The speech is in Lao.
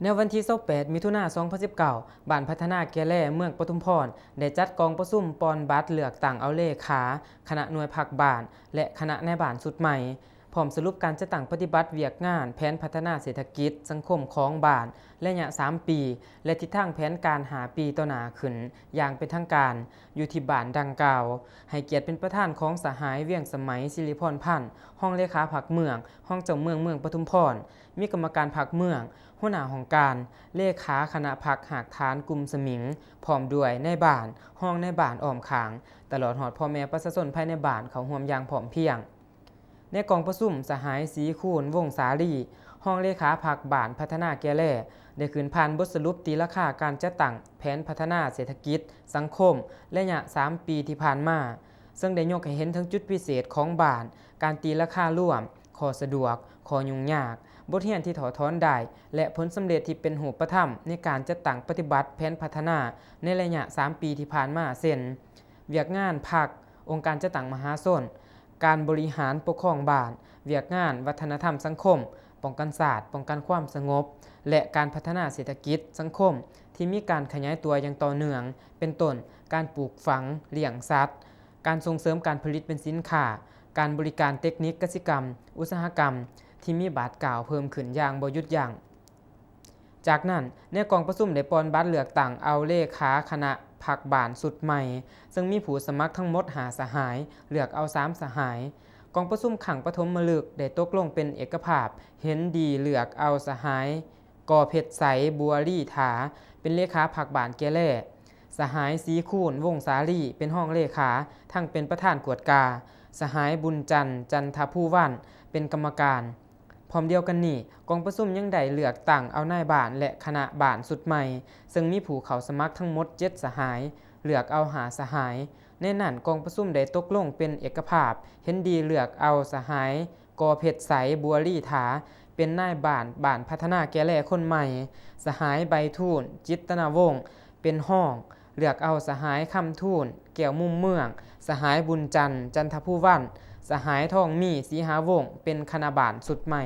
ໃນວັນທີຊາວແປດ ມິຖຸນາ ສອງພັນສິບເກົ້າ ບ້ານພັດທະນາແກ່ແລ ເມືອງປະທຸມພອນ ໄດ້ຈັດກອງປະຊຸມປ່ອນບັດເລືອກຕັ້ງເອົາເລຂາຄະນະໜ່ວຍພັກບ້ານ ແລະ ຄະນະນາຍບ້ານຊຸດໃໝ່, ພ້ອມສະຫຼຸບການຈັດຕັ້ງປະຕິບັດວຽກງານແຜນພັດທະນາເສດຖະກິດສັງຄົມຂອງບ້ານໄລຍະສາມປີ ແລະ ທິດທາງແຜນການຫ້າປີຕໍ່ໜ້າຂຶ້ນຢ່າງເປັນທາງການ ຢູ່ທີ່ບ້ານດັ່ງກ່າວ, ໃຫ້ກຽດເປັນປະທານຂອງສະຫາຍ ວຽງສະໄໝ ສິລິພອນພັນ ຮອງເລຂາພັກເມືອງ, ຮອງເຈົ້າເມືອງເມືອງປະທຸມພອນ, ມີກຳມະການພັກເມືອງ, ຫົວໜ້າຫ້ອງການ, ເລຂາຄະນະພັກຮາກຖານກຸ່ມສະໝິງ, ພ້ອມດ້ວຍນາຍບ້ານ, ຮອງນາຍບ້ານອ້ອມຂ້າງ, ຕະຫຼອດຮອດພໍ່ແມ່ປະຊາຊົນພາຍໃນບ້ານເຂົ້າຮ່ວມຢ່າງພ້ອມພຽງ. ໃນກອງປະຊຸມ, ສະຫາຍ ສີຄູນ ວົງສາລີ ຮອງເລຂາພັກບ້ານພັດທະນາແກ່ແລ ໄດ້ຂຶ້ນຜ່ານບົດສະຫຼຸບຕີລາຄາການຈັດຕັ້ງແຜນພັດທະນາເສດຖະກິດ, ສັງຄົມ ໄລຍະສາມປີທີ່ຜ່ານມາ, ເຊິ່ງໄດ້ຍົກໃຫ້ເຫັນເຖິງຈຸດພິເສດຂອງບ້ານ, ການຕີລາຄາລວມ, ຂໍ້ສະດວກ, ຂໍ້ຫຍຸ້ງຍາກ, ບົດຮຽນທີ່ຖອດຖອນໄດ້ ແລະ ຜົນສຳເລັດທີ່ເປັນຮູບປະທຳໃນການຈັດຕັ້ງປະຕິບັດແຜນພັດທະນາໃນໄລຍະສາມປີທີ່ຜ່ານມາ ເຊັ່ນ: ວຽກງານພັກ, ອົງການຈັດຕັ້ງມະຫາຊົນ, ການບໍລິຫານປົກຄອງບ້ານ, ວຽກງານວັດທະນະທຳສັງຄົມ, ປ້ອງກັນຊາດ, ປ້ອງກັນຄວາມສະຫງົບ ແລະ ການພັດທະນາເສດຖະກິດສັງຄົມທີ່ມີການຂະຫຍາຍຕົວຢ່າງຕໍ່ເນື່ອງ, ເປັນຕົ້ນ ການປູກຝັງ, ລ້ຽງສັດ, ການສົ່ງເສີມການຜະລິດເປັນສິນຄ້າ, ການບໍລິການເຕັກນິກກະສິກຳ, ອຸດສາຫະກຳທີ່ມີບາດກ້າວເພີ່ມຂຶ້ນຢ່າງບໍ່ຢຸດຢັ້ງ. ຈາກນັ້ນ, ໃນກອງປະຊຸມໄດ້ປ່ອນບັດເລືອກຕັ້ງເອົາເລຂາຄະນະພັກບ້ານຊຸດໃໝ່, ເຊິ່ງມີຜູ້ສະໝັກທັງໝົດຫ້າສະຫາຍ, ເລືອກເອົາສາມສະຫາຍ. ກອງປະຊຸມຄັ້ງປະຖົມມະລຶກໄດ້ຕົກລົງເປັນເອກະພາບເຫັນດີເລືອກເອົາສະຫາຍ ກໍເພັດໄຊ ບົວລີຖາ ເປັນເລຂາພັກບ້ານແກ່ແລ, ສະຫາຍ ສີຄູນ ວົງສາລີ ເປັນຮອງເລຂາ ທັງເປັນປະທານກວດກາ, ສະຫາຍ ບຸນຈັນ ຈັນທະພູວັນ ເປັນກຳມະການ. ພ້ອມດຽວກັນນີ້, ກອງປະຊຸມຍັງໄດ້ເລືອກຕັ້ງເອົານາຍບ້ານ ແລະ ຄະນະບ້ານຊຸດໃໝ່, ເຊິ່ງມີຜູ້ເຂົ້າສະໝັກທັງໝົດເຈັດສະຫາຍ, ເລືອກເອົາຫ້າສະຫາຍ. ໃນນັ້ນ, ກອງປະຊຸມໄດ້ຕົກລົງເປັນເອກະພາບເຫັນດີເລືອກເອົາສະຫາຍ ກໍເພັດໄຊ ບົວລີຖາ ເປັນນາຍບ້ານບ້ານພັດທະນາແກ່ແລຄົນໃໝ່, ສະຫາຍ ໃບທູນ ຈິດຕະນະວົງ ເປັນຮອງ, ເລືອກເອົາສະຫາຍ ຄຳທູນ ແກ້ວມຸມເມືອງ, ສະຫາຍ ບຸນຈັນ ຈັນທະພູວັນ, ສະຫາຍ ທອງມີ ສີຫາວົງ ເປັນຄະນະບ້ານຊຸດໃໝ່.